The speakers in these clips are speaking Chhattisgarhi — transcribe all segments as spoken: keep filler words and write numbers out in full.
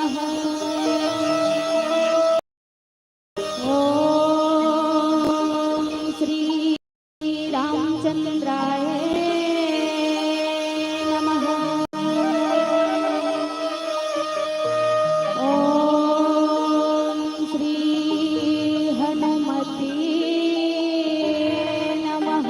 ॐ श्री रामचंद्राय नमः। ॐ श्री हनुमते नमः।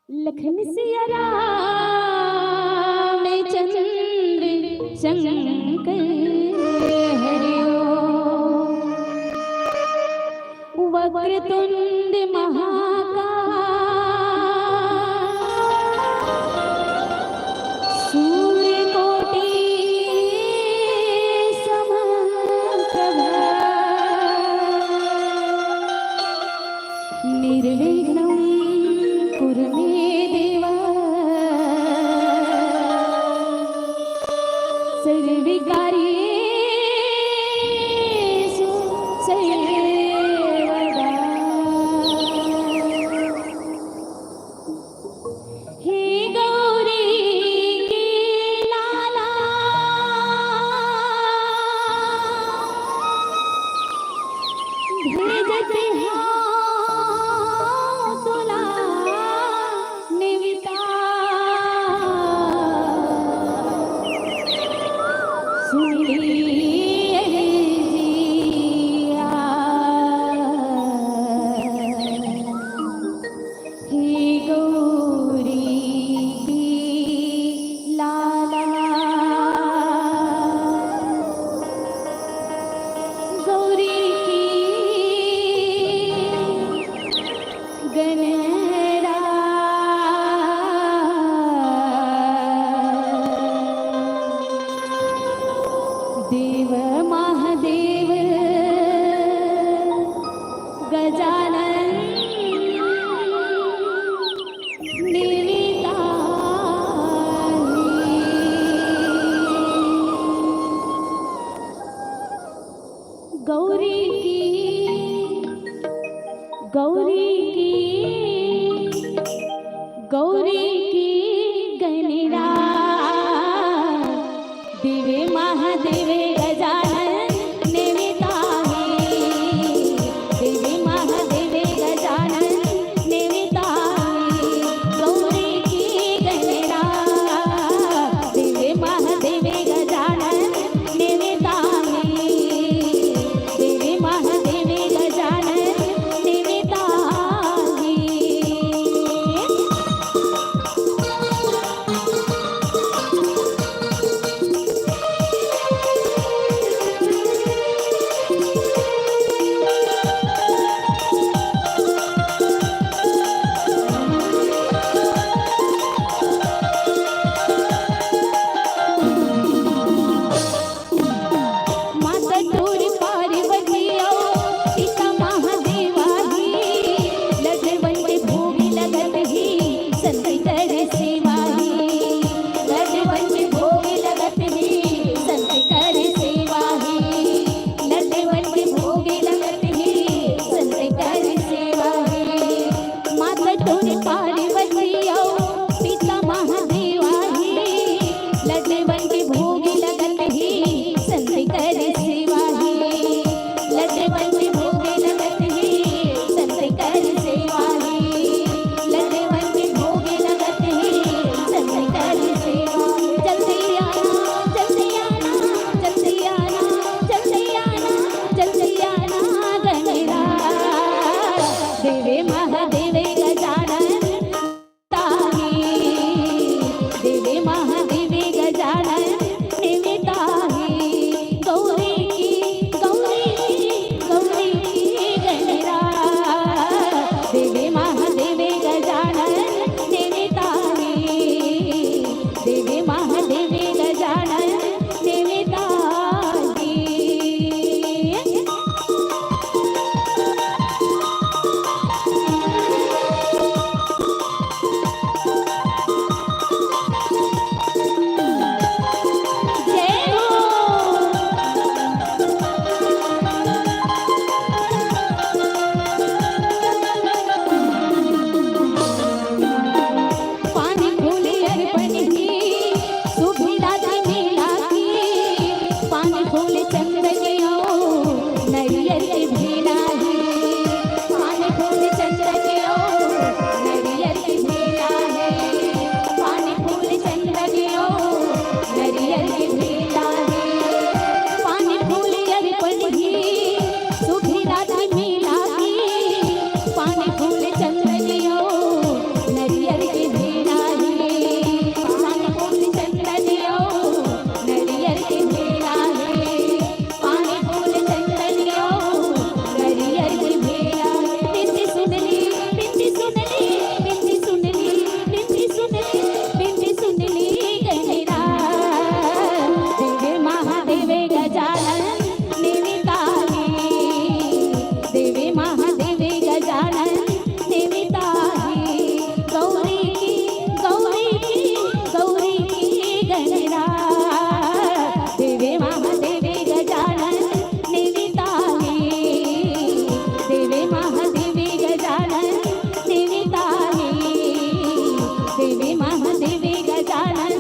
लखन सिया राम चंद्र शंकर हरिओ। वक्रतुंड महाकाल सूर्यकोटि समप्रभ। निर्विघ्नं कुरु मे देवा। सर्वकार्येषु सर्वदा। हे गौरी के लाला, भेजत हौं तोला नेवता। सुन ले अर्जिया। हे गौरी की लाला, गौरी की गौरी की, गौरी की, गौरी की गणना। देवे महादेवे गजानन नेमिताही। देवे महादेवे गजानन नेमिताही। गौरी की गणना। देवे महादेवे गजानन नेमिताही। देवे महादेवे गजानन नेमिताही। माता तोर पार्वती अउ पिता महादेवा ही, लड्डवन के भोग लगत ही, संत कर सेवा ही। लड्डवन के भोग लगत ही, संत कर सेवा ही। लड्डवन के भोग लगत ही, संत कर सेवा ही। माता तोर पार्वती अउ पिता महादेवा ही, लड्डवन के भोग लगत ही, संत कर सेवा ही। लड्डवन के भोग लगत ही, संत कर सेवा ही। लड्डवन के भोग लगत ही, संत कर सेवा। जल्दी आना, जल्दी आना, जल्दी आना, जल्दी आना, जल्दी आना गणेरा। देवे महादेवे गजानन ताही। देवे महादेवे गजानन नेमिताही। गौरी की, गौरी की, गौरी की गणेरा। देवे महादेवे गजानन नेमिताही। देवे महादेवे गजानन नेमिताही। जय हो। पानी फूल अर्पण ही शुभ रात मिला की, पानी फूल चंदन अउ नरियर के भेला ही। पानी फूल चंदन अउ नरियर के भेला हे। पानी फूल चंदन अउ नरियर के भेला हे। पानी फूल अर्पण ही शुभ रात मिला की, पानी फूल चंदन अउ नरियर के भेला हे। पानी फूल चंदन अउ नरियर के भेला हे। पानी फूल चंदन अउ नरियर के भेला। बिनती सुन ले, बिनती सुन ले, बिनती सुन ले, बिनती सुन ले, बिनती सुन ले गणेरा। देवे महादेवे गजानन नेमिताही। देवे महादेवे गजानन नेमिताही। गौरी की, गौरी की, गौरी की गणेरा। देवे महादेवे गजानन नेमिताही। देवे महादेवे गजानन नेमिताही। देवे महादेवे गजानन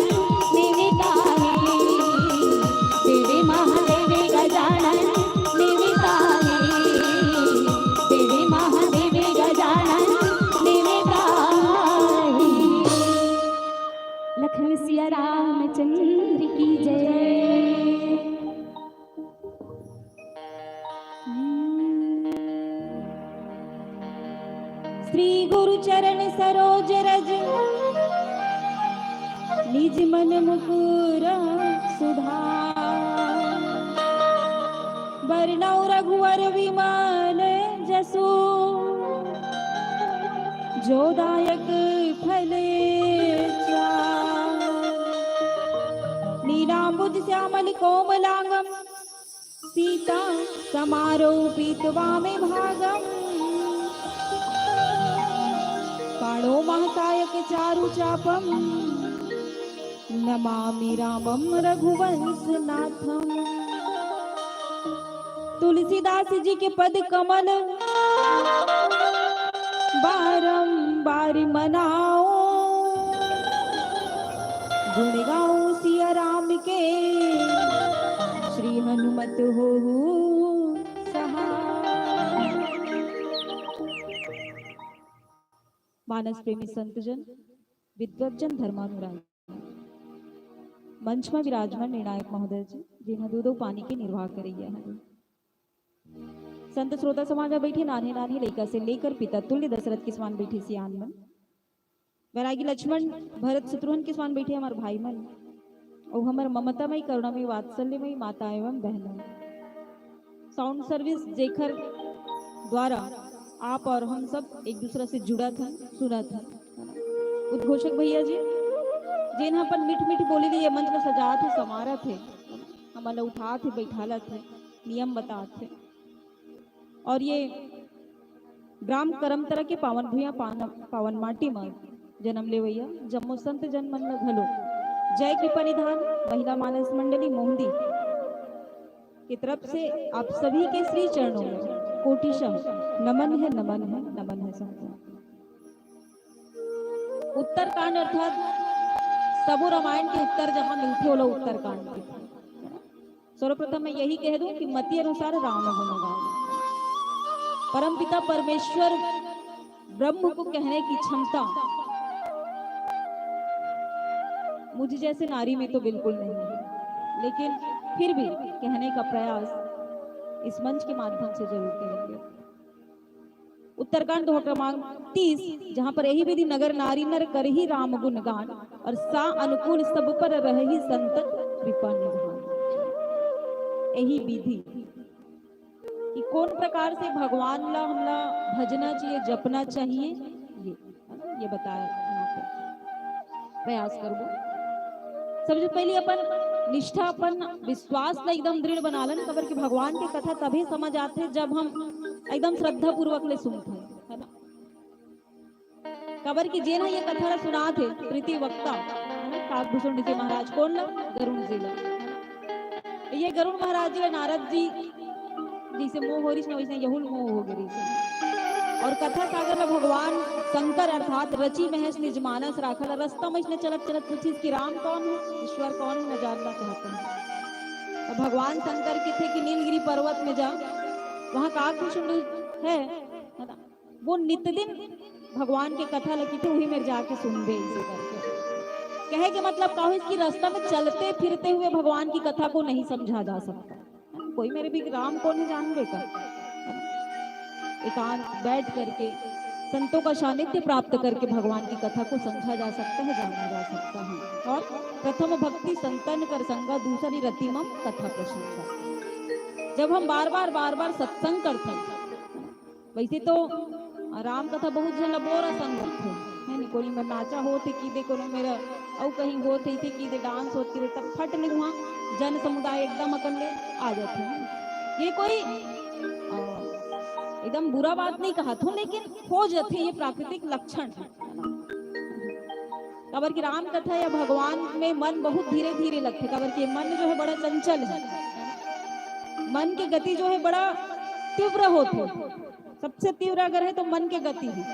नेमिताही। देवे महादेवे गजानन नेमिताही। देवे महादेवे गजानन नेमिताही। लखन सिया रामचंद्र की जय। श्री गुरु चरण सरोज रज, निज मन मुकुर सुधार। बरनउँ रघुवर विमल जसु, जो दायक फल चार। नीलांबुज श्यामल कोमलांगम, सीता समारोह पीतवा में भागम। पाणो महाकायक चारु चापम, नमामि रामम रघुवंश नाथम। तुलसीदास जी के पद कमल बारंबार मनाओ, गुण गाओ सिया राम के, श्री हनुमत हो सहाय। मानस प्रेमी संतजन, विद्वतजन, धर्मानुरागी, मंच में विराजमान निर्णायक महोदय जी, जिन्हें दो दो पानी के निर्वाह करैया हैं। संत श्रोता समाज में बैठे नान्हे नान्हे लइका से लेकर पिता तुल्य दशरथ के समान बैठे सियान मन, वैरागी लक्ष्मण भरत शत्रुघ्न के समान बैठे हमारे भाई मन, और हमारे ममतामयी करुणामयी वात्सल्यमयी माता एवं बहनों। साउंड सर्विस जेकर द्वारा आप और हम सब एक दूसरा से जुड़त हन, सुनत हन। उद्घोषक भैया जी, जेन ह अपन मीठ मीठ बोली ले ये मंच ला सजात हे, संवारत हे, हमन ला उठात हे, बैठालत हे, नियम बतात हे। और ये ग्राम करमतरा के पावन भुइयां, पान-, पावन माटी म जन्म लेवैया जम्मो संत जन मन ला घलो जय कृपा निधान महिला मानस मंडली मोहंदी की तरफ से आप सभी के श्री चरणों में कोटिशः नमन है, नमन है, नमन है संत। उत्तरकांड अर्थात सबो रामायण के उत्तर जहां मिलथे, ओला उत्तरकांड कहिथे। सर्वप्रथम मैं यही कह दूं कि मति अनुसार राम गुण गाओ। परमपिता परमेश्वर ब्रह्म को कहने की क्षमता मुझ जैसे नारी में तो बिल्कुल नहीं है, लेकिन फिर भी कहने का प्रयास इस मंच के माध्यम से जरूर करेंगे। उत्तरकांड दोहा क्रमांक तीस, जहां पर यही विधि नगर नारी नर करही राम गुण गान, और सा अनुकूल सब पर रहही संत कृपा निधान। यही विधि कि कौन प्रकार से भगवान ला हमला भजना चाहिए, जपना चाहिए, ये, ये बताया यहाँ पे। प्रयास करबो। सबसे पहले अपन निष्ठा, अपन विश्वास ला एकदम दृढ़ बना लेन, काबर कि भगवान के कथा तभे समझ आथे, जब हम एकदम श्रद्धा पूर्वक ले सुनथन, है ना? काबर कि जेन ह ये कथा ला सुनात हे, प्रीति वक्ता, है ना? काकभूषण जी महाराज, कौन ला? गरुण जी ला। ये गरुण महाराज जी ला नारद जी जैसे मोह हो रहिस ना, वैसे यहू ल मोह हो गे रहिस। और कथा सागर ला भगवान शंकर अर्थात रचि महेश निज मानस राखल, रस्ता में इसने चलत चलत पूछिस कि राम कौन है, ईश्वर कौन है, मैं जानना चाहता हूँ। तो भगवान शंकर कथे कि नीलगिरी पर्वत में जा, वहाँ काकभूषण है, है ना, वो नित दिन भगवान के कथा ला कथे, वही मेर जाके सुनबे, इसे करके। कहे के मतलब का होइस कि रास्ता में चलते फिरते हुए भगवान की कथा को नहीं समझा जा सकता। कोई मेरे भी राम कौन है जानबे का? एकांत बैठ करके संतों का सानिध्य प्राप्त करके भगवान की कथा को समझा जा सकता है, जाना जा सकता है। और प्रथम भक्ति संतन कर संगा, दूसरी रति मम कथा प्रसंगा। जब हम बार बार, बार बार सत्संग करते हैं, वैसे तो राम कथा बहुत झन ला बोर असन लगथे, है नी? कोनो मेर नाचा होत हे कहि दे, कोनो मेर अउ कहीं होत हे कहि दे, डांस होत हे, तब फट ले उहाँ जन समुदाय एकदम अकन ले आ जाथे, है नी? ये कोई, अ, एकदम बुरा बात नहीं कहत हूँ, लेकिन हो जाथे, ये प्राकृतिक लक्षण है। काबर कि राम कथा या भगवान में मन बहुत धीरे धीरे लगथे, काबर कि मन जो है बड़ा चंचल है, मन के गति जो है बड़ा तीव्र होथे। सबसे तीव्र अगर है तो मन के गति है।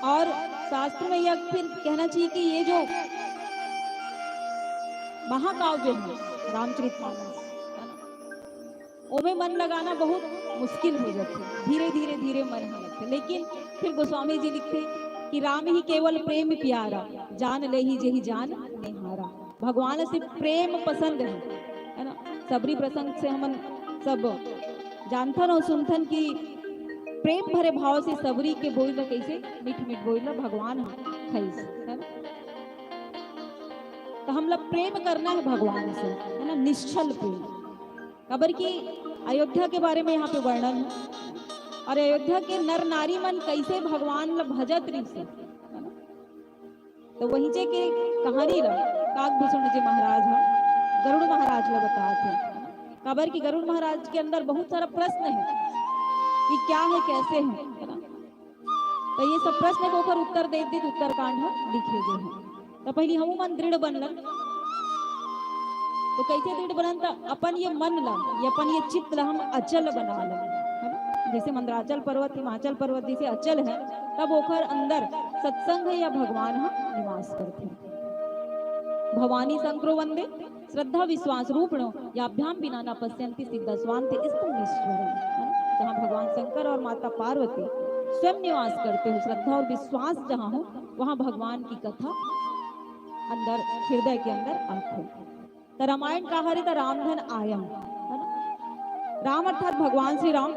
और शास्त्र में यह फिर कहना चाहिए कि ये जो महाकाव्य है रामचरितमानस, ओमे मन लगाना बहुत मुश्किल हो जाथे, धीरे धीरे धीरे मन ह लगथे। लेकिन फिर गोस्वामी जी लिखथे कि राम ही केवल प्रेम प्यारा, जान लेहि जेहि जान निहारा। भगवान से प्रेम पसंद है, है ना? सबरी प्रसंग से हमन सब जानथन और सुनथन कि प्रेम भरे भाव से सबरी के बोई ला कैसे मीठ मीठ बोई ला भगवान ह खाइस, है ना? तो हमला प्रेम करना है भगवान से, है ना? निश्छल प्रेम। काबर कि अयोध्या के बारे में यहाँ पे वर्णन है और अयोध्या के नर नारी मन कैसे भगवान ला भजत रहिस हे, है ना? तो वहींचे के कहानी ला काकभूषण जी महाराज ह गरुड़ महाराज ला बतात हे। काबर कि गरुड़ महाराज के अंदर बहुत सारा प्रश्न है कि क्या है, कैसे है, है ना? तो ये सब प्रश्न के ऊपर उत्तर दे दी, उत्तरकांड ह लिखे गए हैं। तो पहली हमू मन दृढ़ बनलन। तो कैसे दृढ़ बनन? त अपन ये मन ला, ये अपन ये चित्त ला हम अचल बना लें, है ना? जैसे मंदराचल पर्वत, हिमाचल पर्वत जैसे अचल है, तब ओकर अंदर सत्संग या भगवान ह निवास करथे। भवानी शंकरो वंदे, श्रद्धा विश्वास रूपणो, याभ्याम विना न पश्यन्ति सिद्धा स्वान्ते स्तम ईश्वरम, है ना? जहाँ भगवान शंकर और माता पार्वती स्वयं निवास करते हो, श्रद्धा और विश्वास जहाँ हो, वहाँ भगवान की कथा अंदर, हृदय के अंदर आंखों। त रामायण का हरे? त रामधन आयन, है ना? राम अर्थात भगवान श्री राम,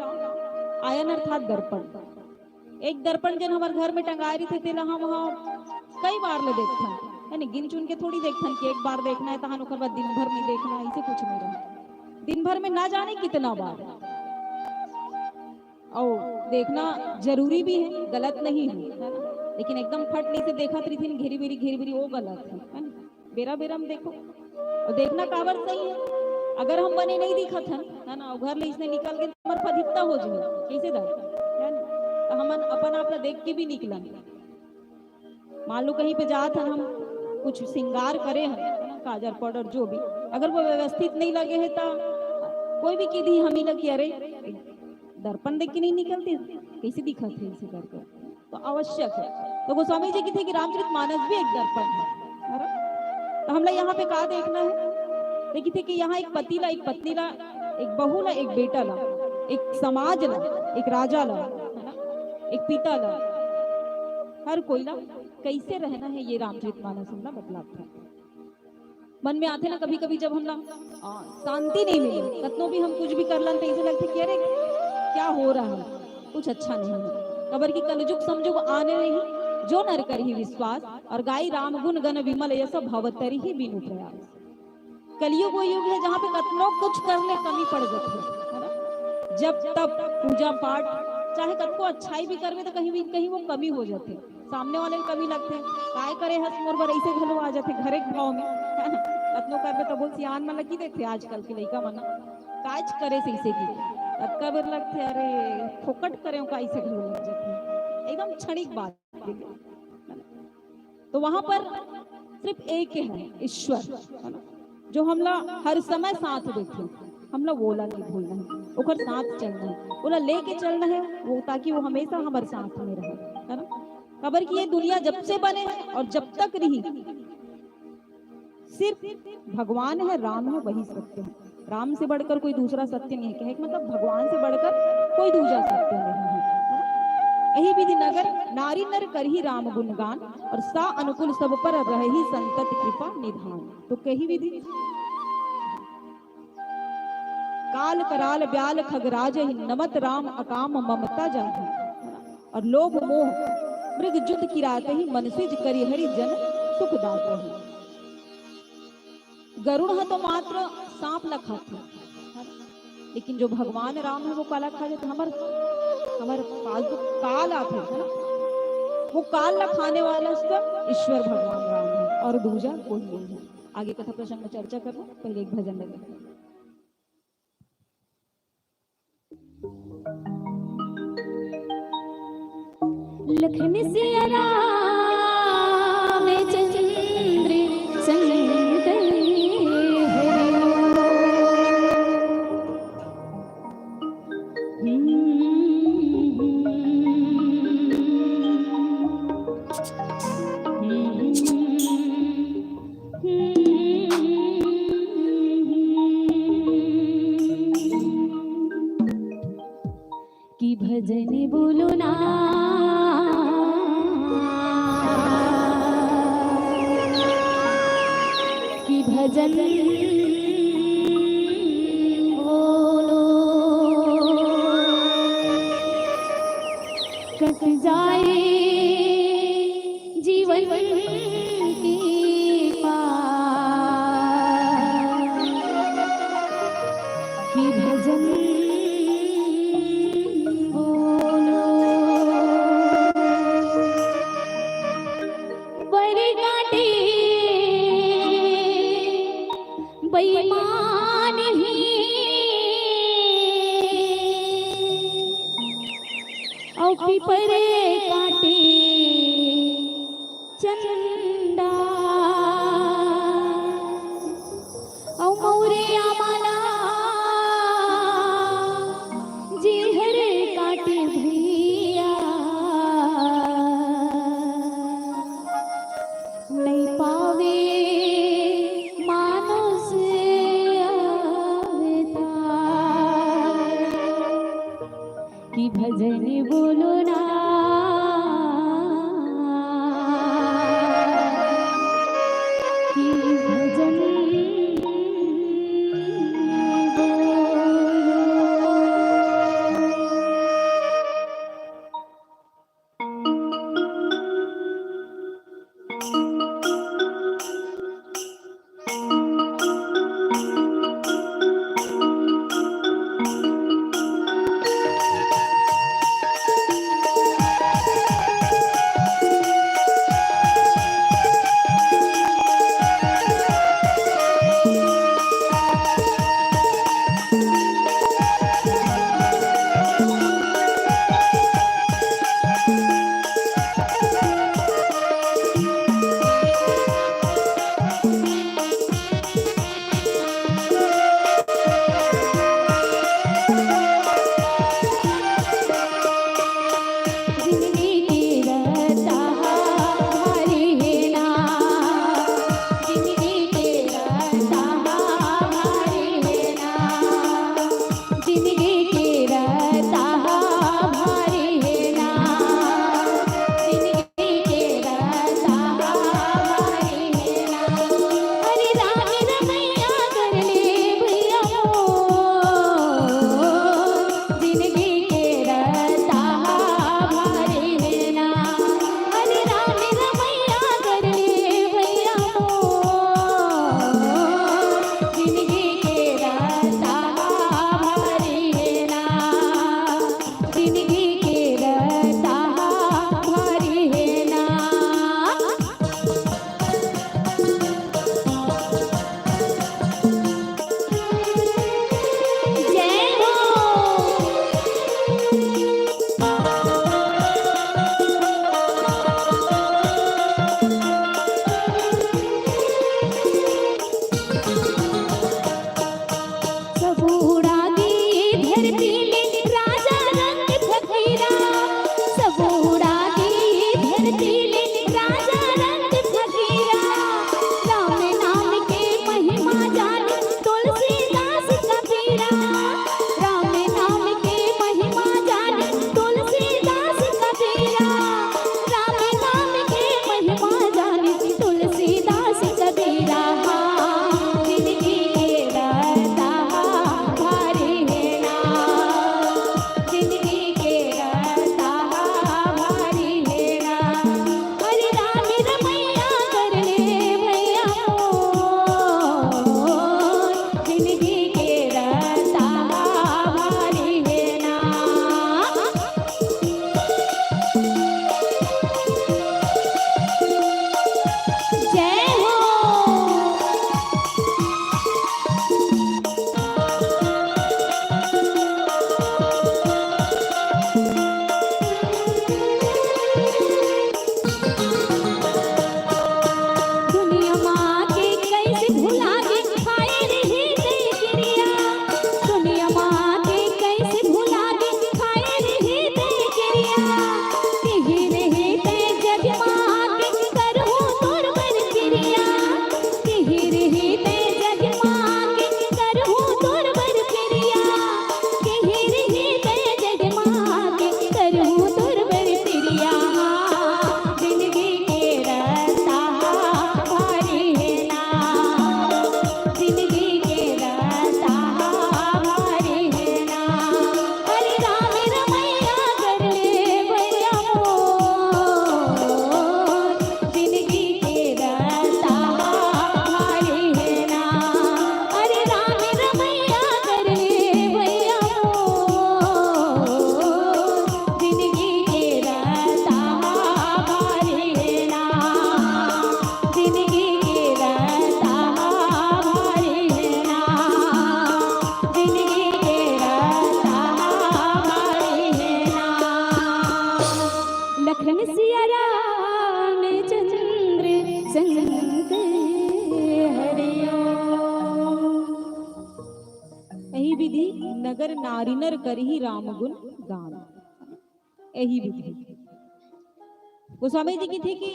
आयन अर्थात दर्पण। एक दर्पण जेन हमर घर में टंगाए रहिथे, तेला हम ह कई बार ले देखथन, यानी गिन चुन के थोड़ी देखथन कि एक बार देखना है, तहन ओकर बाद दिन भर नहीं देखना है, ऐसे कुछ नहीं रहा। दिन भर में ना जाने कितना बार। और देखना जरूरी भी है, गलत नहीं है, है ना? लेकिन एकदम फट ले से देखत रहिथिन घेरी बेरी, घेरी बेरी, वो गलत है, है ना? बेरा बेरा में देखो। और देखना काबर सही है? अगर हम बने नहीं दिखत हन, है ना, और घर ले इसने निकल के हमर फदित्ता हो जाए, कैसे दाई, है ना? तो हमन अपन आप ला देख के भी निकलन। मान लो कहीं पे जात हन हम, कुछ श्रृंगार करे हन, है ना, काजर पाउडर जो भी, अगर वो व्यवस्थित नहीं लगे है तो कोई भी किही हमी ला कि अरे दर्पण देख के नहीं निकलते, कैसे दिखत है इसे करके, तो आवश्यक है। तो गोस्वामी जी कथे कि रामचरित मानस भी एक दर्पण है, है ना? तो हमला यहाँ पे का देखना है? तो कथे कि यहाँ एक पति ला, एक पत्नी ला, एक बहू ला, एक बेटा ला, एक समाज ला, एक राजा ला, है ना, एक पिता ला, हर कोई ला कैसे रहना है, ये रामचरित मानस हमला बतलाथे। मन में आथे ना कभी कभी, जब हमला, आ, शांति नहीं मिले, कतनो भी हम कुछ भी कर लन, तो ऐसे लगथे कि अरे क्या हो रहा है, कुछ अच्छा नहीं है। काबर कि कलजुग समजुग आने नहीं, जो नर करही विश्वास, और गाई राम गुण गन विमल यस, भव तरही बिनु प्रयास। कलयुग वो युग है जहाँ पे कतनो कुछ कर ले कमी पड़ जाथे, है ना? जब तब पूजा पाठ, चाहे कतको अच्छाई भी करबे तो कहीं भी, कहीं वो कमी हो जाथे। सामने वाले ल कमी लगथे, "काय करे हस मोर बर?" ऐसे घलो आ जाथे घरे के भाव में, है ना? कतनो करबे तभो सियान मन ल कहि देथे आजकल के लइका मन, "कायच करे से ऐसे की?" अतका बेर लगथे, "अरे, फोकट करे का?" ऐसे घलो लग जाथे, एकदम क्षणिक बात। तो वहां पर सिर्फ एक है ईश्वर, है ना, जो हमला हर समय साथ देथे। हमला वोला नहीं भूलना है, ओकर साथ चलना है, ओला लेके चलना है वो, ताकि वो हमेशा हमारे साथ में रहे, है ना। काबर कि ये दुनिया जब से बने है और जब तक रही, सिर्फ भगवान है, राम है, वही सत्य है। राम से बढ़कर कोई दूसरा सत्य नहीं है। कहे के मतलब भगवान से बढ़कर कोई दूसरा सत्य नहीं है। यही विधि नगर नारी नर करही राम गुणगान, और सा अनुकूल सब पर रहही संतत कृपा निधान। तो कही विधि, काल कराल ब्याल खगराज ही, नमत राम अकाम ममता जाही, और लोभ मोह मृग जुत किरात ही, मन सिज करि हरि जन सुख दात ही। गरुड़ ह तो मात्र सांप ला खाथे, लेकिन जो भगवान राम है वो काला खा जाथे। हमर, हमर पालतू काल आथे, है ना, वो काल ला खाने वाला उसका ईश्वर भगवान राम है और दूजा कोई नहीं है। आगे कथा प्रसंग में चर्चा करना, पहले एक भजन लगे। लखन सिया रामचंद्र संग हरि। कि भजन बोलो ना, कि भजन बोलो, कट जाए जीवन की पार, कि भजन बोलो। बर काटे बेईमान ही, अउ पीपर काटे चंडा, अउ कि भजन बोलो ना, कि भजन बोलो। एही विधि नगर नारी नर करही राम गुण गान। एही विधि गोस्वामी जी कथे कि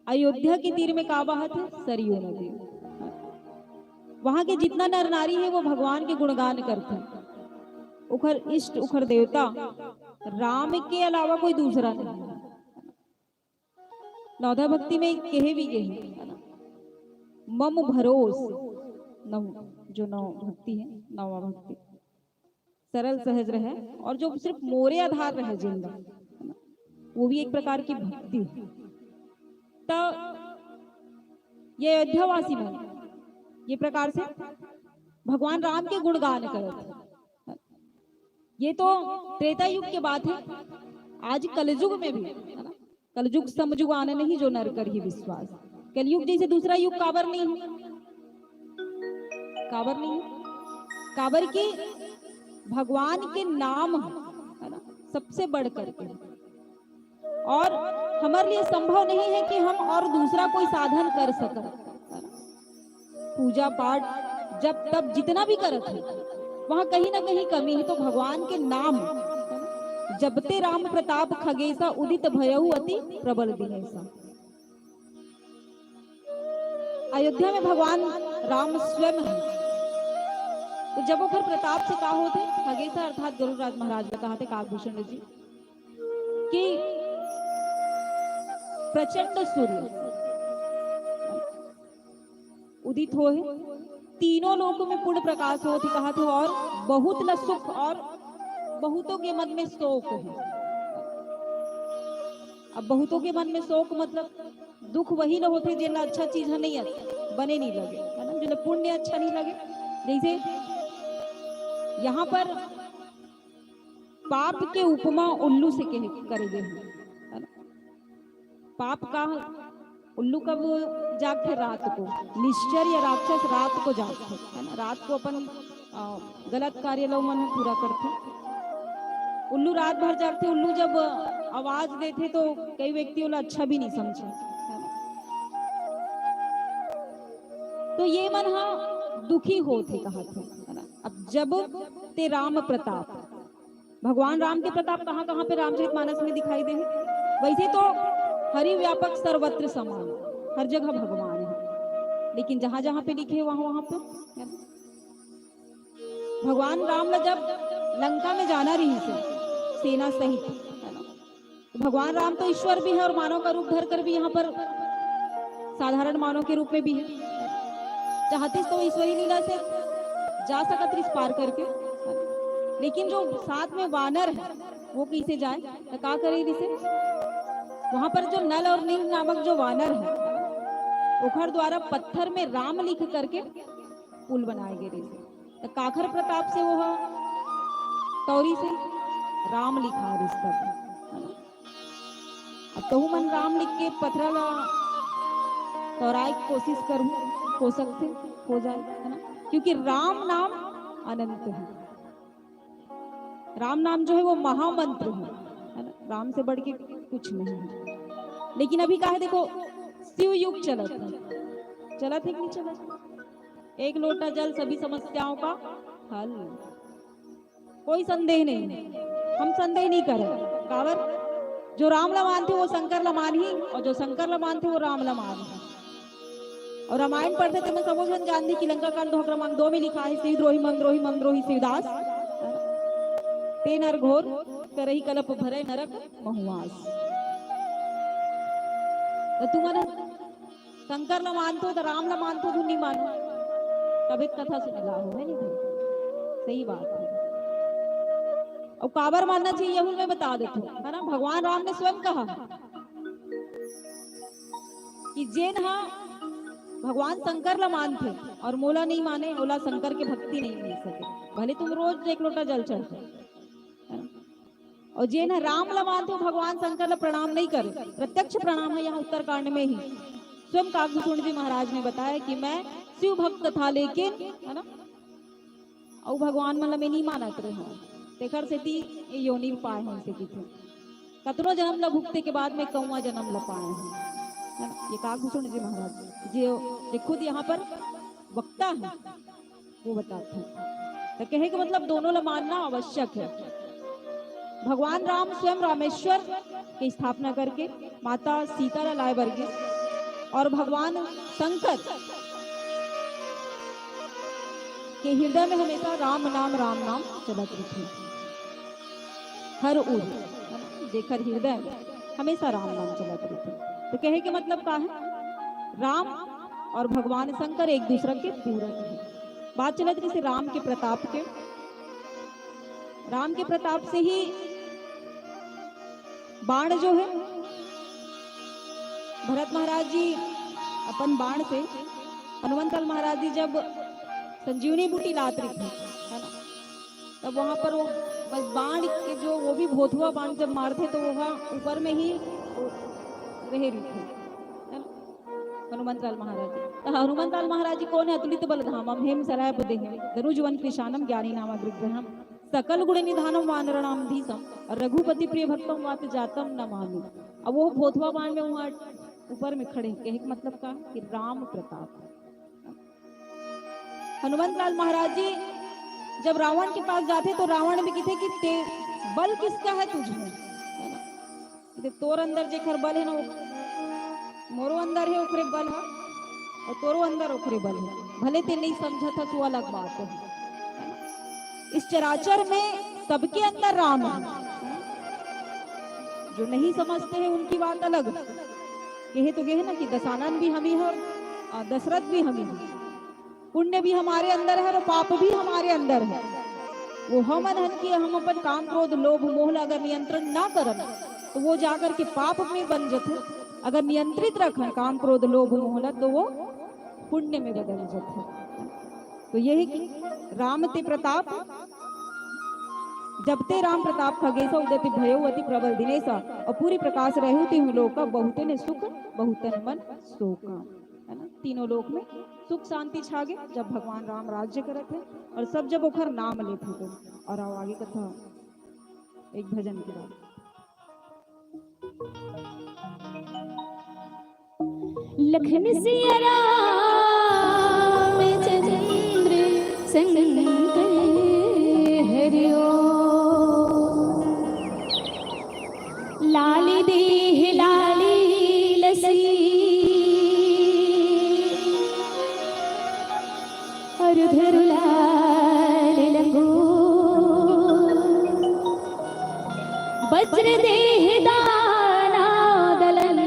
अयोध्या के तीर में का बहत हे? सरयू नदी। वहां के जितना नर नारी हे, वो भगवान के गुणगान करथे। ओखर इष्ट, ओखर देवता राम के अलावा कोई दूसरा नहीं है। नवधा भक्ति में कहे भी ये है, है ना? मम भरोस नव, जो नव भक्ति है, नवा भक्ति सरल सहज रहे और जो सिर्फ मोरे आधार रहे जिंदा, है ना? वो भी एक प्रकार की भक्ति है। तो ये अयोध्यावासी मन ये प्रकार से भगवान राम के गुणगान करत है। ये तो त्रेता युग के बात है। आज कलयुग में भी, है ना, कलयुग समयुग आने नहीं जो नर कर ही विश्वास। कलयुग जैसे दूसरा युग काबर नहीं है, काबर नहीं है, काबर कि भगवान के नाम है, है ना, सबसे बढ़ करके। और हमारे लिए संभव नहीं है कि हम और दूसरा कोई साधन कर सकत। पूजा पाठ जब तब जितना भी करत है, वहां कहीं ना कहीं कमी है। तो भगवान के नाम जपते राम प्रताप खगेसा, उदित भयउ अति प्रबल दिनेसा। अयोध्या में भगवान राम स्वयं है। तो जब ओखर प्रताप से का होथे, खगेसा अर्थात गरुड़राज महाराज ला कहाथे काकभूषण जी कि प्रचंड सूर्य उदित होहे, तीनों लोकों में पूर्ण प्रकाश होत हे कहाथे, और बहुत ला सुख और बहुतों के मन में शोक है। अब बहुतों के मन में शोक मतलब दुख वही ला होथे जेन ला अच्छा चीज ह नहीं आथे, बने नहीं लगे, है ना, जेन ला पुण्य अच्छा नहीं लगे। जैसे यहाँ पर पाप के उपमा उल्लू से कहे, करे गए हैं, है ना? पाप का उल्लू कब जागथे? रात को। निश्चर या राक्षस रात को जागथे, है ना? रात को अपन, अ, गलत कार्य ला मन पूरा करथे। उल्लू रात भर जागथे। उल्लू जब आवाज देथे तो कई व्यक्ति ओला अच्छा भी नहीं समझे, है ना? तो ये मन हा दुखी होथे कहाथे, है ना? अब जब ते राम प्रताप, भगवान राम के प्रताप कहाँ-कहाँ पे रामचरित मानस में दिखाई दे हे? वैसे तो हरि व्यापक सर्वत्र समान, हर जगह भगवान है, लेकिन जहाँ-जहाँ पे लिखे वहाँ-वहाँ पे, है ना? भगवान राम ला जब लंका में जाना रहिस हे सेना सहित, है ना? तो भगवान राम तो ईश्वर भी है और मानव का रूप धर कर भी यहाँ पर साधारण मानव के रूप में भी है। चाहतिस तो ईश्वरी लीला से जा सकत रहिस पार करके, लेकिन जो साथ में वानर है वो कैसे जाए? तो का करे रिहिसे? वहां पर जो नल और नील नामक जो वानर है, ओखर द्वारा पत्थर में राम लिख करके पुल बनाए गए रहिसे। तो काखर प्रताप से वो ह तौरी से राम लिखा रिहिस तब, है ना? अब तहु मन राम लिख के पथरा ला तौराए के कोशिश करहु, हो सकथे, हो जाए, है ना? क्योंकि राम नाम अनंत है। राम नाम जो है वो महामंत्र है, है ना? राम से बढ़ के कुछ नहीं है। लेकिन अभी का है, देखो, शिव युग चलत है, चलत है कि नहीं चलत है? एक लोटा जल सभी समस्याओं का हल, कोई संदेह नहीं, हम संदेह नहीं करें। काबर? जो राम ला मानथे वो शंकर ला मानही, और जो शंकर ला मानथे वो राम ला मानही। और रामायण पढ़थे तेमे सबो झन जानथे कि लंका कांड दोहा क्रमांक दो में लिखा है, शिवद्रोही मनद्रोही मनद्रोही शिवदास, ते नर घोर करही कलप भरे नरक महुआस। तो तुमन शंकर ला मानथो तो राम ला मानथो, धुन नहीं मानो, तबे कथा सुने ला हो, है नहीं भाई? सही बात है। और काबर मानना चाहिए, यहू मैं बता देथो, है ना? भगवान राम ने स्वयं कहा कि जेन हा भगवान शंकर ला मानथे और मोला नहीं माने, ओला शंकर के भक्ति नहीं मिल सके, भले तुम रोज एक लोटा जल चढ़ाओ, है ना? और जेन ह राम ला मानथे, वो भगवान शंकर ला प्रणाम नहीं करे। प्रत्यक्ष प्रणाम है यहाँ उत्तरकांड में ही। स्वयं काकभूषण जी महाराज ने बताया कि मैं शिव भक्त था, लेकिन, है ना, अउ भगवान मन ला मैं नहीं मानत रहे हूँ, तेकर सेती ये योनि पाए हूँ, से किथे। कतनो जन्म ला भुगते के बाद मैं कौवा जन्म ला पाए हूँ, है ना? ये काकभूषण जी महाराज, जे, जे खुद यहाँ पर वक्ता है, वो बताते हैं। तो कहे के मतलब दोनों ला मानना आवश्यक है। भगवान राम स्वयं रामेश्वर की स्थापना करके माता सीता ला लाए बर गिस और भगवान शंकर के हृदय में हमेशा राम नाम, राम नाम चलत रहिथे। हर उर, है ना, जेकर हृदय में हमेशा राम नाम चलत रहिथे। तो कहे के मतलब का है? राम और भगवान शंकर एक दूसरा के पूरक है। बात चलत रहिसे राम के प्रताप के। राम के प्रताप से ही बाण जो है, भरत महाराज जी अपन बाण से, हनुमंत लाल महाराज जी जब संजीवनी बूटी लात रहिथे, है ना, तब वहां पर वो बस बाण के जो, वो भी भोथुआ बाण जब मारथे तो वो वहाँ ऊपर में ही वो रहे रहिथे, है ना, हनुमंत लाल महाराज जी। तो हनुमंत लाल महाराज जी कौन है? अतुलित बल धामम हेम शराय पदेहम धनुज वन कृशानम ज्ञानी नाम ग्रहम सकल गुण निधानम वानर नाम धीसम और रघुपति प्रिय भक्तम वात जातम नमामि। अब वो भोथुआ बाण में वहां ऊपर में खड़े, कहे के मतलब का कि राम प्रताप। हनुमंत लाल महाराज जी जब रावण के पास जाथे तो रावण भी कहिथे कि ते, बल किसका है तुझ में, है ना? कहिथे, तोर अंदर जेकर बल है ना, वो मोरो अंदर है ओकरे बल है, और तोरो अंदर ओकरे बल है। भले ते नहीं समझत हस, वो अलग बात है। इस चराचर में सबके अंदर राम है। जो नहीं समझते हैं उनकी बात अलग। कहे तो ये है ना कि दशानन भी हम ही है और दशरथ भी हम ही है। पुण्य भी हमारे अंदर है और पाप भी हमारे अंदर है। वो हमन हन कि हम अपन काम, क्रोध, लोभ, मोह ला अगर नियंत्रण ना करन तो वो जाकर के पाप में बन जथे। अगर नियंत्रित रखन काम, क्रोध, लोभ, मोह ला तो वो पुण्य में बदल जथे। तो ये है कि राम ते प्रताप, जब ते राम प्रताप खगेसा, उदय ते भयो अति प्रबल दिनेसा, और पूरी प्रकाश रहु तिहु लोका, बहुते ने सुख बहुतन मन शोका। है ना, तीनों लोक में सुख शांति छागे जब भगवान राम राज्य करत है और सब जब ओखर नाम लेत है तो। और आओ आगे कथा एक भजन के बाद। लखन सिया राम चंद्र संग हरिओ। लाल देह लाल लसी, अरु धरु लाल लंगो। वज्र देह दाना दलन,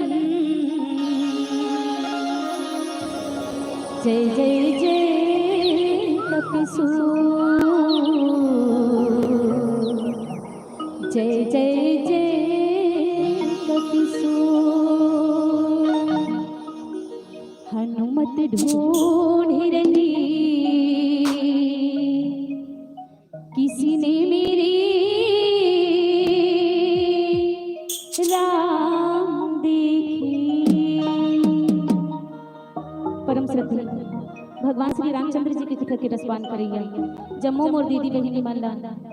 जय जय जय कपिसू। जय जय जय कपिसू। हनुमत ढूंढ रही किसी ने मेरे राम देखी। परम श्रद्धेय भगवान श्री रामचंद्र जी के कथा के रसपान करइया जम्मो मोर दीदी बहिनी मन ला,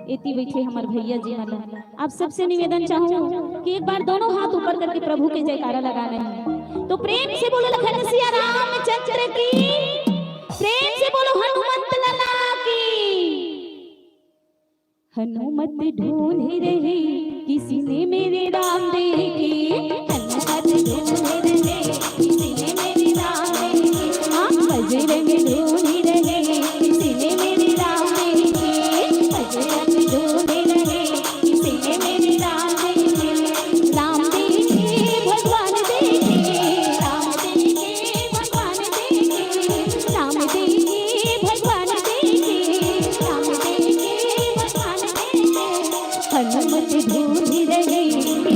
एती बइठे हमर भैया जी मन ला, आप सबसे निवेदन चाहूं कि एक बार दोनों हाथ ऊपर करके प्रभु के जयकारा लगाना है। तो प्रेम से बोलो लखन सिया रामचंद्र की, प्रेम से बोलो हनुमंत लाला की। हनुमत ढूंढ रही किसी ने मेरे राम देखे, हनुमत ढूंढ रही किसी ने मेरे राम देखे। हाँ, बजरंग ढूंढ रही किसी ने मेरे राम देखे, बजरंग ढूंढ रही किसी ने मेरे राम देखे। राम देखे भगवान देखे, राम देखे भगवान देखे, राम देखे भगवान देखे, राम देखे भगवान देखे। हनुमत ढूंढ रही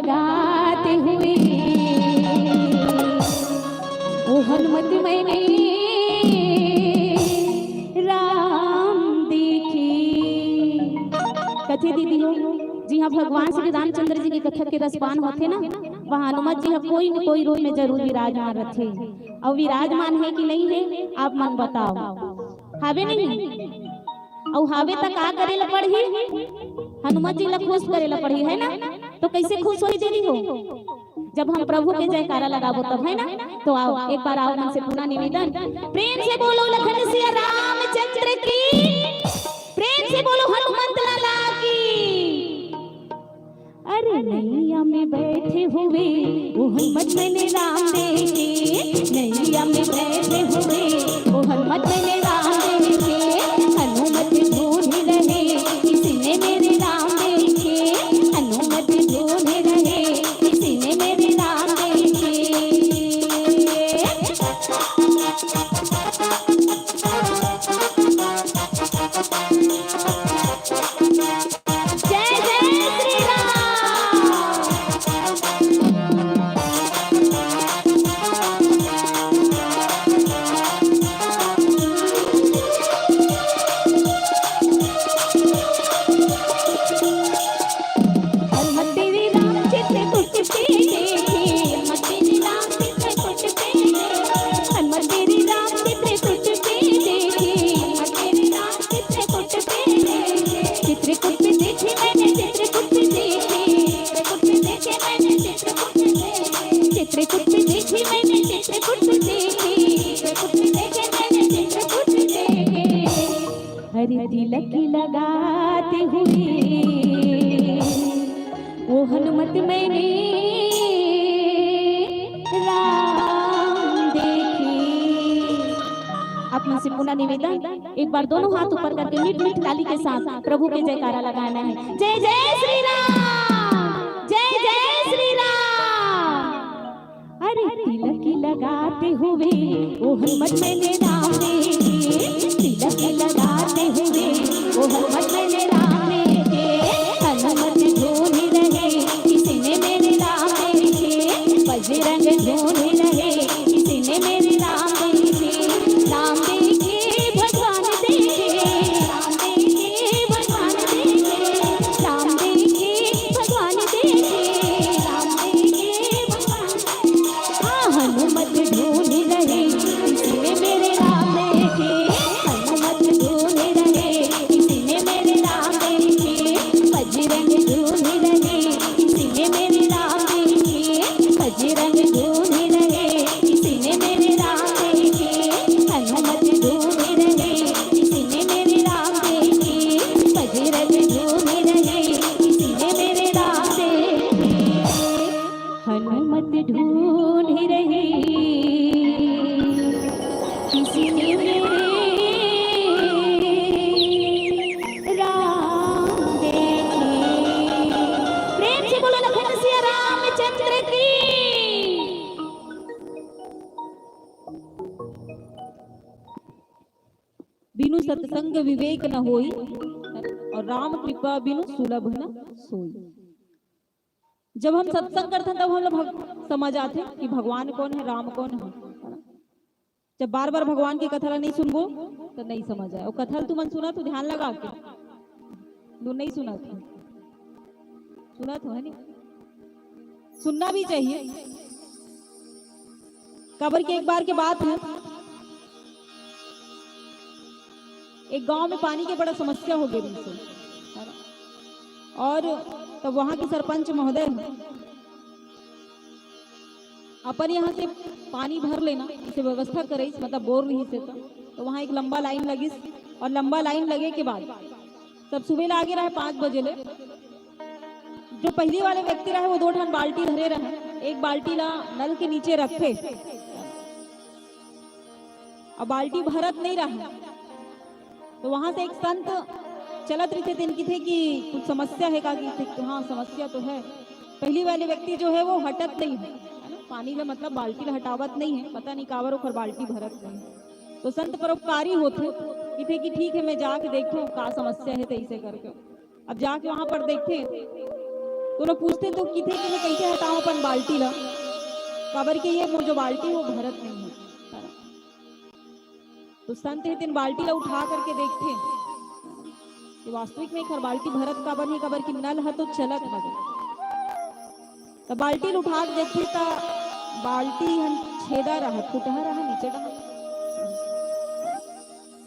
लगाते हुए, ओ हनुमत मैंने राम देखे। कथे दीदी हो, जिहाँ भगवान श्री रामचंद्र जी के कथा के रसपान होथे ना, वहाँ हनुमत जी ह कोई न कोई रूप में जरूर विराजमान रथे। अउ विराजमान हे कि नहीं हे, आप मन बताओ, हावे नहीं? अउ हावे त का करे ला पड़ही? हनुमत जी ला खुश करे ला पड़ही, है ना? तो कैसे खुश होही दीदी हो? जब हम प्रभु के जयकारा लगाबो तब, है ना? तो आओ, एक बार आप मन से पुनः निवेदन, प्रेम से बोलो लखन सिया रामचंद्र की, प्रेम से बोलो हनुमंत लाला की। अरे नैया में बैठे हुए, ओ हनुमत मैंने राम देखे। नैया में बैठे हुए, ओ हनुमत मैंने राम देखे। हनुमत ढूंढ रहे, किसी ने मेरे राम देखे। हनुमत ढूंढ रहे, किसी ने मेरे राम देखे। जय जय श्री राम। हनुमत तेरे राम चित्रकूट पे देखे, हनुमत तेरे राम चित्रकूट पे देखे, हनुमत तेरे राम चित्रकूट पे देखे, हनुमत तेरे राम चित्रकूट पे देखे। चित्रकूट पे देखे मैंने, चित्रकूट पे देखे, चित्रकूट पे देखे मैंने, चित्रकूट पे देखे, चित्रकूट पे देखे मैंने, चित्रकूट पे देखे, चित्रकूट पे देखे मैंने, चित्रकूट पे देखे। हरि तिलक लगाते हुए, ओ हनुमत मैंने राम देखे। आप मन से पुनः निवेदन, एक बार दोनों हाथ ऊपर करके मीठ मीठ ताली के साथ प्रभु के जयकारा लगाना है। जय जय श्री राम, जय जय श्री राम। अरे तिलक लगाते हुए, ओ हनुमत मैंने राम देखे। तिलक लगाते हुए, ओ हनुमत मैंने राम देखे। हनुमत ढूंढ रहे, किसी ने मेरे राम देखे। बजरंग ढूंढ रहे, किसी ने मेरे राम देखे। राम देखे, भगवान देखे। राम देखे, भगवान देखे। राम देखे, भगवान देखे। राम देखे, भगवान। हाँ, हनुमत ढूंढ रहे, किसी ने मेरे राम देखे। हनुमत ढूंढ रहे, किसी ने मेरे राम देखे। बजरंग ढूंढ रहे, किसी ने मेरे राम देखे। बजरंग ढूंढ रहे, किसी ने मेरे राम देखे। हनुमत ढूंढ रहे, किसी ने मेरे राम देखे। बजरंग ढूंढ रहे, किसी ने मेरे राम देखे। हनुमत ढूंढ रहे, किसी ने मेरे राम देखे। प्रेम से बोलो लखन सिया रामचंद्र की। बिनु सत्संग विवेक न होई, और राम कृपा बिनु सुलभ न सोई। जब हम सत्संग करथन, तब हम लोग भग-, समझ आथे कि भगवान कौन है, राम कौन है। जब बार बार भगवान के कथा ला नहीं सुनबो, तो नहीं समझ आए। और कथा ला तुमन सुनत हो ध्यान लगा के, तू नहीं सुनत हो, सुनत हो, है नहीं? सुनना भी चाहिए। काबर के एक बार के बात है, एक गांव में पानी के बड़ा समस्या हो गई रहिस हे, है ना? और तब वहाँ के सरपंच महोदय ह अपन यहाँ से पानी भर लेना, इसे व्यवस्था करिस, मतलब बोर रहिस हे तो, तो वहाँ एक लंबा लाइन लगिस। और लंबा लाइन लगे के बाद तब सुबह ला आगे रहे पाँच बजे ले, जो पहली वाले व्यक्ति रहे, वो दो ठन बाल्टी धरे रहे, एक बाल्टी ला नल के नीचे रखे, अब बाल्टी भरत नहीं रहा, तो वहां से एक संत चलत रहिथे, तेन किथे कि कुछ समस्या है का? किथे कि हाँ, समस्या तो है। पहली वाले व्यक्ति जो है, वो हटत नहीं है, है ना? पानी ला, मतलब बाल्टी ला हटावत नहीं है, पता नहीं काबर ओकर बाल्टी भरत नहीं है। तो संत परोपकारी होथे, किथे कि ठीक है, मैं जाके देखथों का समस्या है, तैसे करके। अब जाके वहां पर देखथे, कोनो पूछथे तो किथे कि मैं कइसे हटाऊं अपन बाल्टी ला, काबर के ये मोर जो बाल्टी वो भरत नहीं है। तो संत हे तेन बाल्टी ला उठा करके देखथे कि वास्तविक में एकर बाल्टी भरत काबर नहीं, काबर कि नल ह तो चलत हवे। त बाल्टी ल उठा के देखथे त बाल्टी हन छेदा रहा, फुटहा रहा नीचे डहान।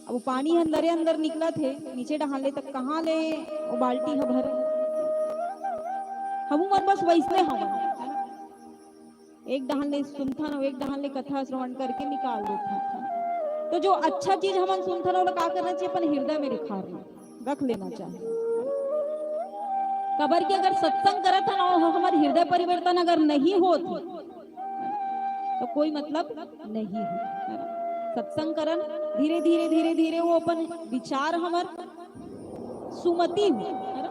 अब वो पानी ह अंदरे अंदर निकलत हे नीचे डहान ले, त कहाँ ले वो बाल्टी ह भरे? हमू मन बस वैसने हवन, है ना? एक डहान ले सुनथन अउ एक डहान ले कथा श्रवण करके निकाल देथन। तो जो अच्छा चीज हमन सुनथन, ओला का करना चाहिए? अपन हृदय में रिखारना, रख लेना चाहिए। काबर कि अगर सत्संग करत हन अउ हमर हृदय परिवर्तन अगर नहीं होत, तो कोई मतलब नहीं है, है ना? सत्संग करन धीरे, धीरे, धीरे, धीरे वो अपन विचार हमर सुमति हो, है ना?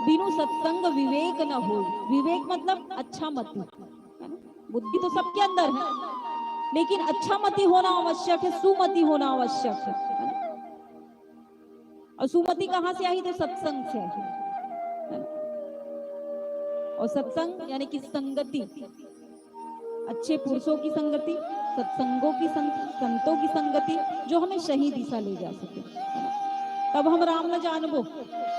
बिनु सत्संग विवेक न हो। विवेक मतलब अच्छा मति, है ना? बुद्धि तो सबके अंदर है, लेकिन अच्छा मति होना आवश्यक है, सुमति होना आवश्यक है, है ना? और सुमति कहाँ से आई? तो सत्संग से आई, है ना? और सत्संग यानी कि संगति, अच्छे पुरुषों की संगति, सत्संगों की संग-, संतों की संगति, जो हमें सही दिशा ले जा सके, है ना? तब हम राम न जानबो,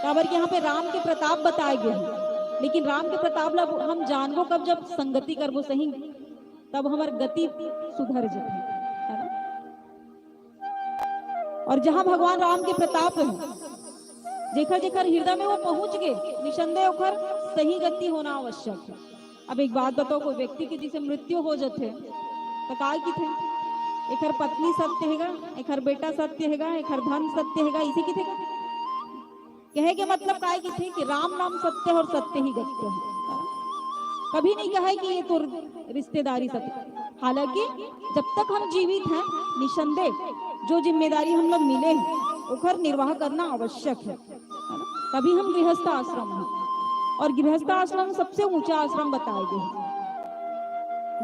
काबर कि यहाँ पे राम के प्रताप बताए गए हैं, लेकिन राम के प्रताप ला हम जानबो कब? जब संगति करबो सही, तब हमर गति सुधर जथे, है ना? और जहाँ भगवान राम के प्रताप है, जेकर जेकर हृदय में वो पहुंच गए, निसंदेह ओकर सही गति होना आवश्यक है। अब एक बात बताओ, कोई व्यक्ति की जैसे मृत्यु हो जाते, तो काय किथे? एकर पत्नी सत्य हैगा, एकर बेटा सत्य हैगा, एकर धन सत्य हैगा, इसे किथे का? कहे के मतलब काय किथे कि राम नाम सत्य और सत्य ही गत्य है। कभी नहीं कहे कि ये तो रिश्तेदारी सत्य। हालांकि जब तक हम जीवित हैं, निसंदेह जो जिम्मेदारी हम लोग मिले हैं, ओकर निर्वाह करना आवश्यक है, है ना? तभी हम गृहस्थ आश्रम हैं। और गृहस्थ आश्रम सबसे ऊंचा आश्रम बताए गए हैं।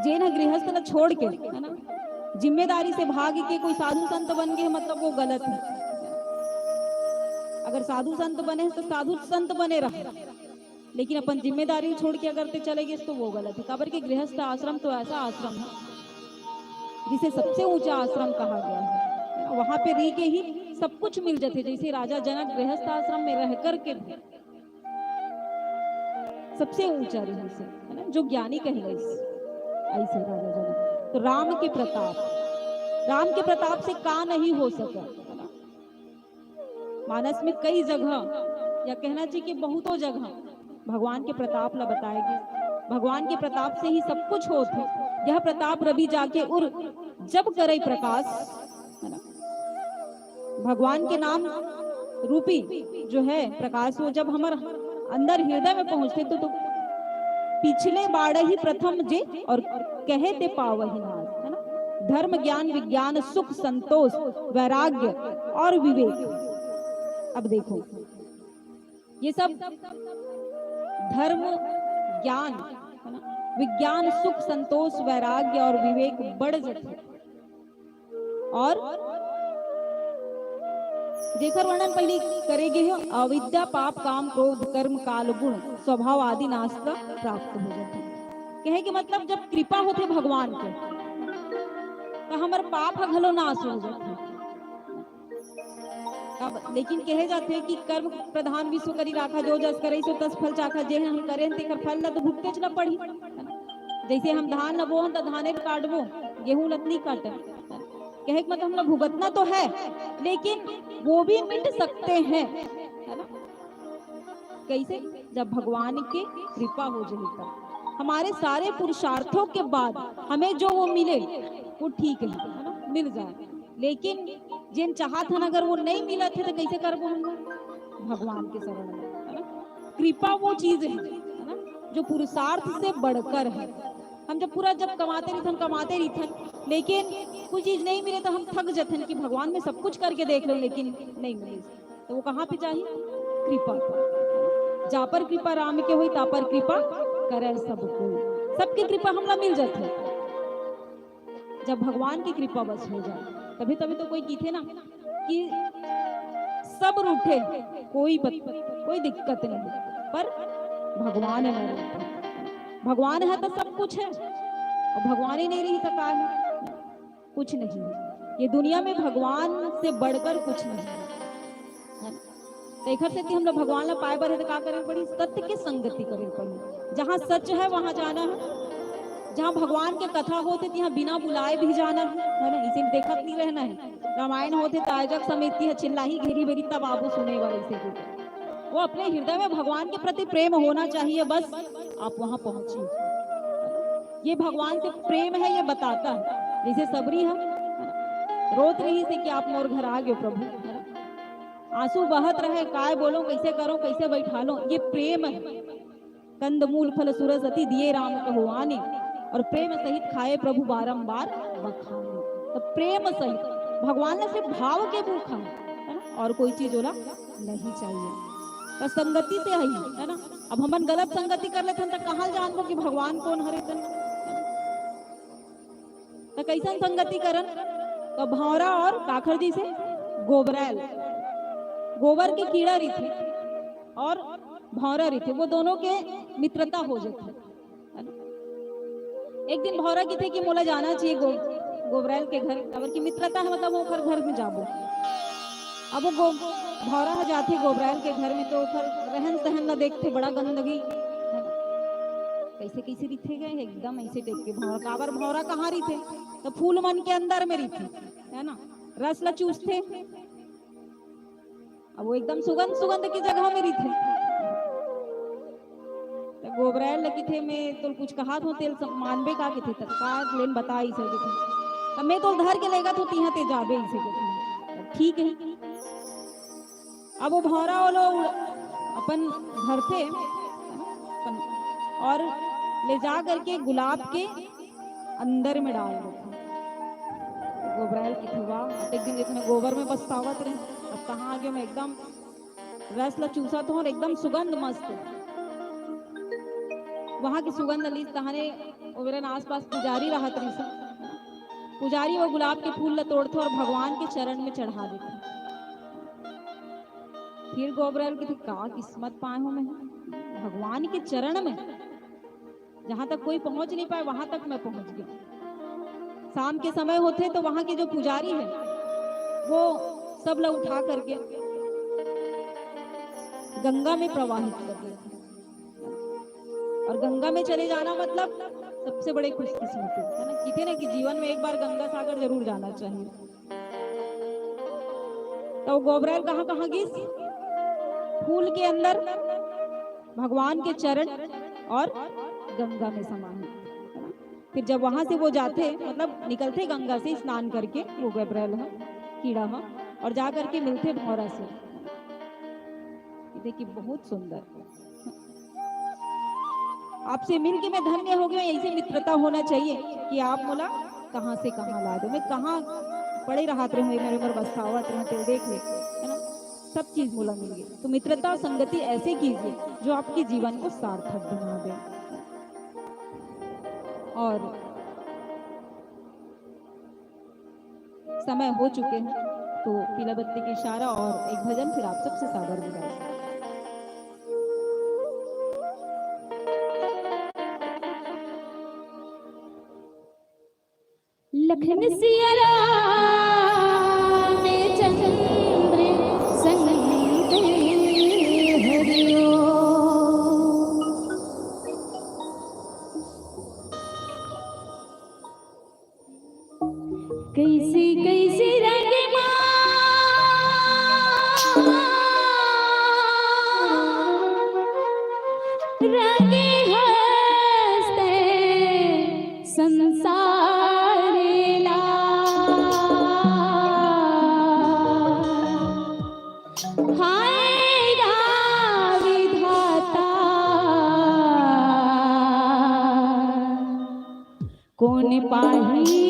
जेन ह गृहस्थ न छोड़ के, है ना, जिम्मेदारी से भाग के कोई साधु संत बन गए, मतलब वो गलत है। अगर साधु संत बने तो साधु संत बने रहे, लेकिन अपन जिम्मेदारी छोड़ के अगर ते चले गए तो वो गलत है। काबर के गृहस्थ आश्रम तो ऐसा आश्रम है जिसे सबसे ऊंचा आश्रम कहा गया है। वहां पे रह के ही सब कुछ मिल जाते। जैसे राजा जनक गृहस्थ आश्रम में रह करके भी सबसे ऊंचा रहिस, है ना, जो ज्ञानी कहलाइस, ऐसे राजा जनक। तो राम के प्रताप, राम के प्रताप से का नहीं हो सका, है ना? मानस में कई जगह, या कहना चाहिए कि बहुतों जगह भगवान के प्रताप ला बताए गए। भगवान के प्रताप से ही सब कुछ होत है। यह प्रताप रवि जाके उर जब करई प्रकाश, है ना? भगवान के नाम रूपी जो है प्रकाश, वो जब हमर अंदर हृदय में पहुंचते तो, तो पिछले बाढ़ ही प्रथम जे और कहे ते पावही नाथ, है ना? धर्म ज्ञान विज्ञान सुख संतोष वैराग्य और विवेक। अब देखो, ये सब धर्म, ज्ञान, है ना, विज्ञान, सुख, संतोष, वैराग्य और विवेक बढ़ जाते। और जेकर वर्णन पहले करे गए हो, अविद्या, पाप, काम, क्रोध, कर्म, काल, गुण, स्वभाव आदि नाश का प्राप्त हो जाते। कहे के मतलब, जब कृपा होते भगवान के, तो हमर पाप ह घलो नाश हो जाते। अब लेकिन कहे जाथे कि कर्म प्रधान विश्व करी राखा, जो जस करे सो तस फल चाखा, जे हम करेन तेकर फल ला तो भुगतेच ला पड़ही। जैसे हम धान ल बोहन त धाने ल काटबो, गेहूं ल त नहीं काटन। कहे के मतलब हम लोग भुगतना तो है, लेकिन वो भी मिट सकते हैं, है ना? कैसे? जब भगवान के कृपा हो जाए तब। हमारे सारे पुरुषार्थों के बाद हमें जो वो मिले, वो ठीक है, है ना, मिल जाए। लेकिन जेन चाहत हन, अगर वो नहीं मिलत है, तो कैसे करबो हम लोग? भगवान के शरण में, है ना? कृपा वो चीज है, है ना, जो पुरुषार्थ से बढ़कर है। हम जब पूरा, जब कमाते रहिथन, कमाते रहिथन, लेकिन कुछ चीज नहीं मिले, तो हम थक जथन कि भगवान, मैं सब कुछ करके देख लो, लेकिन नहीं मिले। तो वो कहाँ पे चाहिए? कृपा पर। जा पर कृपा राम के होई, ता पर कृपा करे सब कोई। सबके कृपा हमला मिल जाथे। जब भगवान की कृपा बस हो जाए, तभी, तभी तो कोई किथे ना कि सब रूठे, कोई बत-, कोई दिक्कत नहीं, पर भगवान हे। भगवान हे त सब कुछ हे, अउ भगवान ही नहीं रही त का हे? कुछ नहीं हे। ये दुनिया में भगवान से बढ़कर कुछ नहीं हे, हे ना? त एखर सेती हमला भगवान ला पाए बर हे त का करे पड़ी? सत्य के संगति करे पड़ी। जहाँ सच हे, वहाँ जाना हे। जहाँ भगवान के कथा होथे, तिहाँ बिना बुलाए भी जाना हे, हे ना? इसे देखत नहीं रहना हे। रामायण होथे, त आयोजक समिति ह चिल्लाही घेरी बेरी, तब आबो सुने बर, इसे भी। वो अपने हृदय में भगवान के प्रति प्रेम होना चाहिए, बस आप वहाँ पहुँचिए। ये भगवान से प्रेम हे, ये बताता हे। जैसे सबरी ह रोत रहिस हे कि आप मोर घर आ गए प्रभु, हे ना? आंसू बहत रहे, काय बोलों, कैसे करों, कैसे बैठालों, ये प्रेम हे। कंद मूल फल सुरस अति दिए राम कहो आने, और प्रेम सहित खाए प्रभु बारंबार बखाने। त प्रेम सहित भगवान ला सिर्फ भाव के भूखा, हे ना? और कोई चीज ओला नहीं चाहिए। त संगति से हे, हे ना? अब हमन गलत संगति कर लेथन त कहाँ जानबो कि भगवान कोन हरे तेन? त कैसन संगति करन? त भौंरा और काखर जी से गोबरैल, गोबर के कीड़ा रहिथे और भौंरा रहिथे, वो दोनों के मित्रता हो जाथे, हे ना? एक दिन भौंरा किथे कि मोला जाना चाहिए गो-, गोबरैल के घर, काबर कि मित्रता हे, मतलब ओखर घर में जाबो। अब वो गो-, भौंरा ह जाथे गोबरैल के घर में, तो ओखर रहन सहन ला देखथे, बड़ा गंदगी, हे ना? कैसे कैसे रहिथे गे, एकदम ऐसे टाइप के भौंरा। काबर भौंरा कहाँ रहिथे? त फूल मन के अंदर में रहिथे, हे ना? रस ला चूसथे। अब वो एकदम सुगंध, सुगंध के जगह में रहिथे। त गोबरैल ल किथे, "मैं तोल कुछ कहात हों, तेल सब मानबे का?" किथे, "त का लेन बता," इसे किथे। "त मैं तोल धर के लेगत हों, तिहाँ ते जाबे," इसे किथे। ठीक हे। अब वो भौंरा ओला उड़-, अपन धरथे, अपन, और ले जा करके गुलाब के अंदर में डाल देथे। गोबरैल किथे, "वाह, अतेक दिन ले त मैं गोबर में पछतावत रहें, अब कहाँ आ गयो मैं, एकदम रस ला चूसत हों और एकदम सुगंध मस्त।" वहाँ के सुगंध लीस, तहाने ओबेरन आसपास पुजारी रहत रहिस। पुजारी वो गुलाब के फूल ला तोड़थे और भगवान के चरण में चढ़ा देथे। फिर गोबरैल किथे, "का किस्मत पाए हों मैं, भगवान के चरण में।" जहाँ तक कोई पहुँच नहीं पाए, वहाँ तक मैं पहुँच गई। शाम के समय होथे त वहाँ के जो पुजारी हे, वो सब ला उठा करके गंगा में प्रवाहित कर देथे। और गंगा में चले जाना मतलब सबसे बड़े खुशकिस्मती, हे ना? किथे ना कि जीवन में एक बार गंगा सागर जरूर जाना चाहिए। त वो गोबरैल कहाँ कहाँ गिस? फूल के अंदर, भगवान के चरण और गंगा में समाहित। फिर जब वहां से वो जाथे, मतलब निकलथे गंगा से स्नान करके, वो गोबरैल ह, कीड़ा ह, और जा करके मिलथे भौंरा से। ये देखिए, बहुत सुंदर। आपसे मिलके मैं धन्य हो गया। ऐसे मित्रता होना चाहिए कि आप मोला कहाँ से कहाँ ला दो, मैं कहाँ पड़े रहत रहे, मेरे ऊपर बस्तावत रहे, तो देख ले, है ना, सब चीज मोला मिल गई। तो मित्रता संगति ऐसे कीजिए जो आपके जीवन को सार्थक बना दे। और समय हो चुके हैं, तो पीला बत्ती के इशारा और एक भजन, फिर आप सबसे सादर विदाई। लखन सिया राम चंद्र संग हरिओ। कैसे कैसे रंग मा रंगे हस्ते संसार ला। हाय रा विधाता, कोन पाही